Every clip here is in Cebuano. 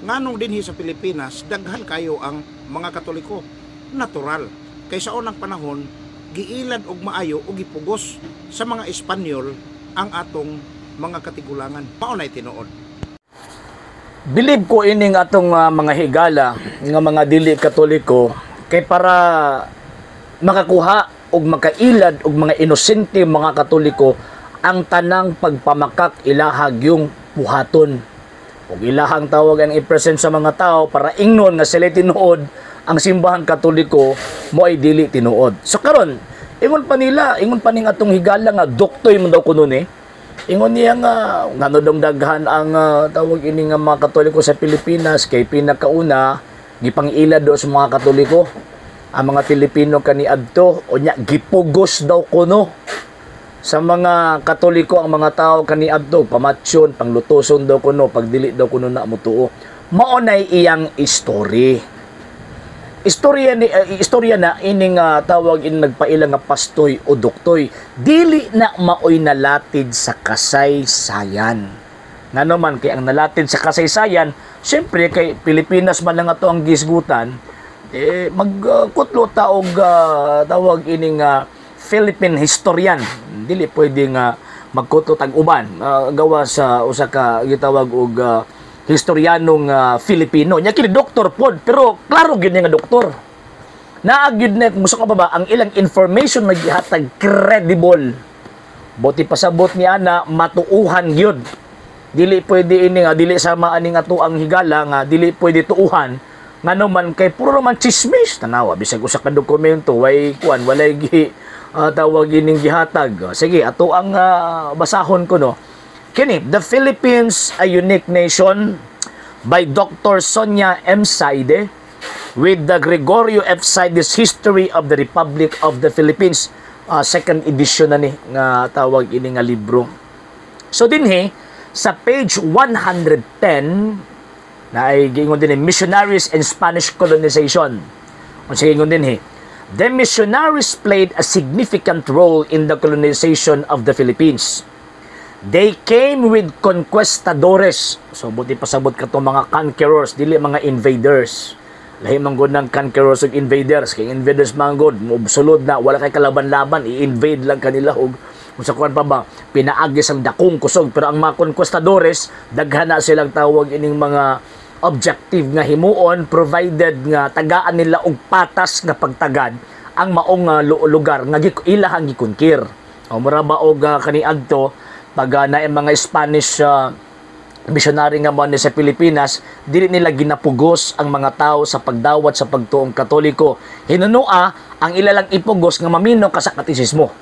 Nganong dinhi sa Pilipinas daghan kayo ang mga Katoliko? Natural kay sa unang panahon giilad og maayo og gipugos sa mga Espanyol ang atong mga katigulangan. Mao nay tinuod. Bilib ko ining atong mga higala nga mga dili Katoliko kay para makakuha og makailad og mga inosente mga Katoliko, ang tanang pagpamakak ilahag yung buhaton ug ilahang tawag ang i-present sa mga tao para ingnon nga sila tinuod, ang Simbahan Katoliko mo ay dili tinuod. So karon, ingon pa nila, ingon pa ning atong higala nga doktoy man daw kuno ni. Ingon niya nga ngano daw daghan ang tawag ini nga mga Katoliko sa Pilipinas kay pinakauna gipang-ilad do sa mga Katoliko ang mga Pilipino kaniadto, unya gipugos daw kuno sa mga Katoliko ang mga tao kaniadto, pamatyon, panglutoson daw kuno pag dili daw kuno na mutuo. Mao nay iyang istorya istorya ni istorya na ining tawag in nagpaila nga pastoy o doktoy, dili na maoy nalatid sa kasaysayan. Ngano man kay ang nalatid sa kasaysayan, syempre kay Pilipinas man lang ato ang gisgutan, eh magkutlo ta og tawag ining Philippine historian. Dili pwede nga magkutlo tag uban, gawa sa usa ka gitawag og historianong Filipino. Nya kini doktor pod, pero klaro gyud niya nga doktor. Naa gyud na kung gusto ka pa ba ang ilang information magihatag credible. Buot pasabot ni ana matuuhan gyud. Dili pwede ini nga dili sama ani nga tuang higala nga dili pwede tuuhan, ngano man kay puro man chismis. Tanawa bisag usa ka dokumento way kuan, walay gi tawag ining gihatag. Sige, ato ang basahon ko, no. Kini, The Philippines, a Unique Nation by Dr. Sonia M. Saide with the Gregorio F. Saide's History of the Republic of the Philippines. Second edition na ni nga tawag ini nga libro. So dinhi sa page 110 na ay giingon din missionaries and Spanish colonization. Unsa giingon dinhi? The missionaries played a significant role in the colonization of the Philippines. They came with conquistadores. So buot pasabot kato mga conquerors, dili mga invaders. Lahi man gud ng conquerors ug invaders. Kay invaders man gud, sulod na, wala kay kalaban-laban, i-invade lang kanila og kung sa kuan pa ba, pinaagi sang dakong kusog. Pero ang mga conquistadores, daghan na silang tawag ining mga objective nga himuon provided nga tagaan nila og patas nga pagtagad ang maong lugar nga ilahang gi-conquer. O mura ba og kaniadto pag na mga Spanish missionary nga mo ni sa Pilipinas, dili nila ginapugos ang mga tao sa pagdawat sa pagtuong Katoliko. Hinunua, ang ila lang ipugos nga mamino ka sa katisismo.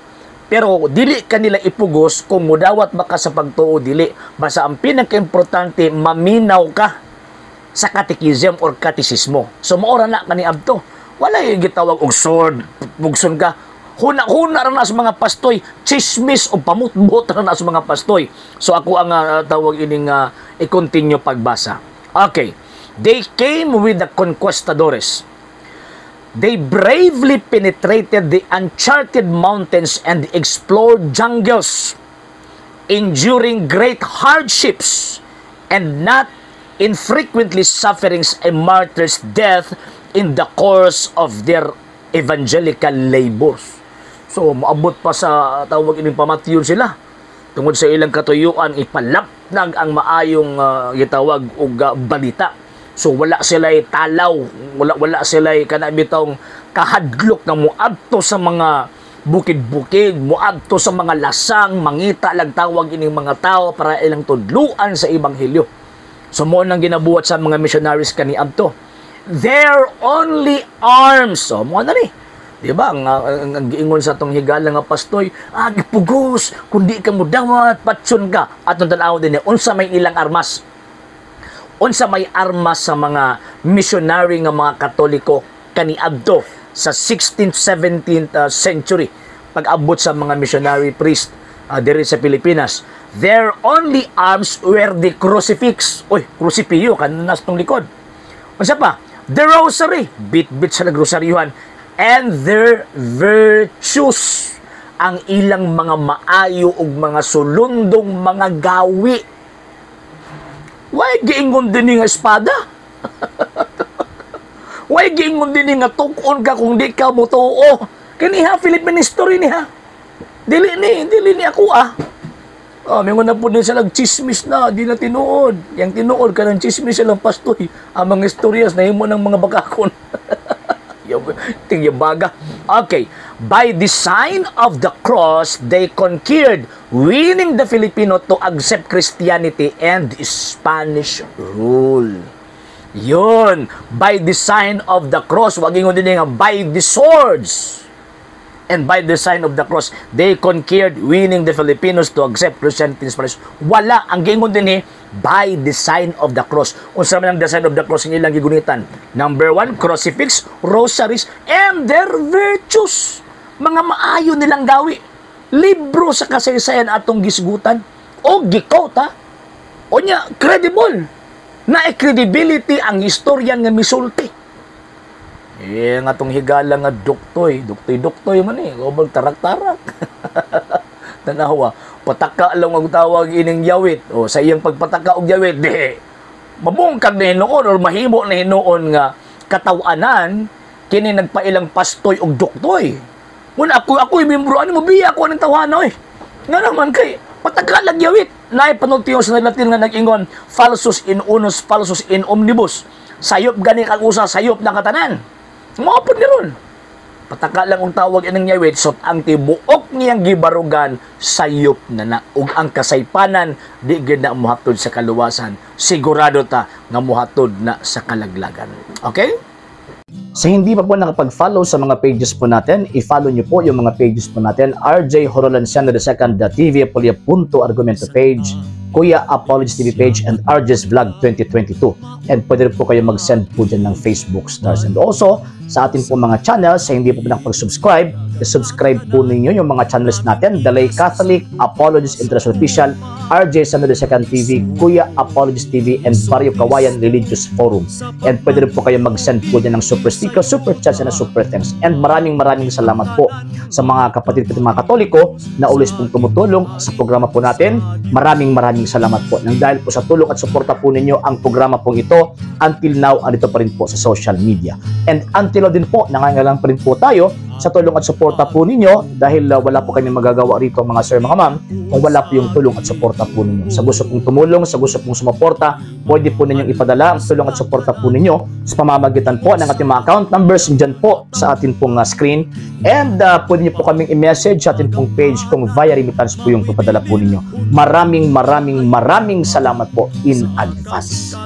Pero dili kanila ipugos kung mudawat ba ka sa pagtuo, dili. Basta ang pinaka-importante, maminaw ka sa catechism or katisismo. So maora na kaniadto. Wala yung gitawag og sword, pugson ka. Huna-huna ra na sa mga pastoy, chismis o pamutbot ra na sa mga pastoy. So ako ang tawag ining i-continue pagbasa. Okay. They came with the conquistadores. They bravely penetrated the uncharted mountains and explored jungles, enduring great hardships and not infrequently suffering a martyr's death in the course of their evangelical labors. So, maabot pa sa tawag ining pamatyon sila. Tungod sa ilang katuyuan, ipalapnag ang maayong gitawag og balita. So wala sila talaw, wala wala sila kana bitawng kahadlok nga moadto sa mga bukid-bukid, moadto sa mga lasang, mangita lang tawag ining mga tao para ilang tudluan sa ebanghelyo. So mo nang ginabuhat sa mga missionaries kaniadto. Their only arms. So mo na ni. Di ba? Ang giingon sa atong higala nga pastoy, gipugos, kundi ka mo dawat, patyon ka. Atong tan-awon din unsa may ilang armas. Unsa may armas sa mga missionary nga mga Katoliko kaniadto sa 16th, 17th century pag-abot sa mga missionary priest diri sa Pilipinas. Their only arms were the crucifix. Uy, krusipiyo kanas tong likod. Unsa pa? The rosary. Bit-bit sa nagrosaryuhan. And their virtues. Ang ilang mga maayo ug mga sulundong mga gawi. Why giingon din nga espada? Way giingon din nga tuk-on ka kung di ka motuo. Kini ha, Philippine history ni ha. Dili ni ako ah. Oh, mingon na po din sila chismis na, di na tinuod. Yang tinuod ka ng chismis silang pastoy. Ang mga istoryas na himo ng mga bakakon. Tingyabaga. Okay. By the sign of the cross, they conquered, winning the Filipino to accept Christianity and Spanish rule. Yun. By the sign of the cross. Wag ingon din nga, by the swords. And by the sign of the cross, they conquered, winning the Filipinos to accept Christianity and Spanish. Wala. Ang gingon din eh, by the sign of the cross. Unsa man ang the sign of the cross ang ilang gigunitan? Number one, crucifix, rosaries, and their virtues. Mga maayo nilang gawi. Libro sa kasaysayan atong gisgutan. O gi-quote ha. O nya, credible. Na credibility ang historian nga misulti. Eh, nga tong higala nga duktoy, duktoy duktoy man eh, ubang tarak-tarak. Tanawa, pataka lang ang tawag ining yawit. O sa iyang pagpataka og yawit, di mabungkag na hinuon or mahimo na hinuon nga katawanan kini nagpailang pastoy og duktoy. Muna ako membro ano mo biya ako ng tawhana oy. Nga naman kay pataka lang yawit. Naay panultiyon sa Latin nga nag-ingon, falsus in unus, falsus in omnibus. Sayop gani kang usa, sayop na katanan. Mao pod ni ron. Pataka lang ang tawag ining yawit, so ang tibuok niyang gibarugan sayop na na ug ang kasaypanan di gyud na mohatod sa kaluwasan. Sigurado ta nga mohatod na sa kalaglagan. Okay? Sa hindi pa po nakapag-follow sa mga pages po natin, i-follow nyo po yung mga pages po natin. RJ Horolanciano II, the TV Apolia Punto Argumento page, Kuya Apologies TV page, and RJ's Vlog 2022. And pwede rin po kayo mag-send po dyan ng Facebook stars. And also, sa atin po mga channels, sa hindi po nakapag-subscribe, i-subscribe po ninyo yung mga channels natin, The Lay Catholic, Apologies International Official, RJ Samuel II TV, Kuya Apologies TV, and Barrio Kawayan Religious Forum. And pwede rin po kayo mag-send po dyan ng super sticker, super chats, and super thanks. And maraming maraming salamat po sa mga kapatid ko mga Katoliko na always pong tumutulong sa programa po natin. Maraming maraming salamat po. Nang dahil po sa tulong at suporta po ninyo ang programa pong ito, until now, andito pa rin po sa social media. And until now din po, nangangailangan pa rin po tayo sa tulong at suporta po ninyo dahil wala po kami magagawa rito, mga sir, mga ma'am, kung wala po yung tulong at suporta po ninyo. Sa gusto pong tumulong, sa gusto pong sumuporta, pwede po ninyong ipadala ang tulong at suporta po ninyo sa pamamagitan po ng ating mga account numbers dyan po sa atin pong screen. And pwede niyo po kaming i-message sa atin pong page kung via remittance po yung papadala po ninyo. Maraming maraming maraming salamat po in advance.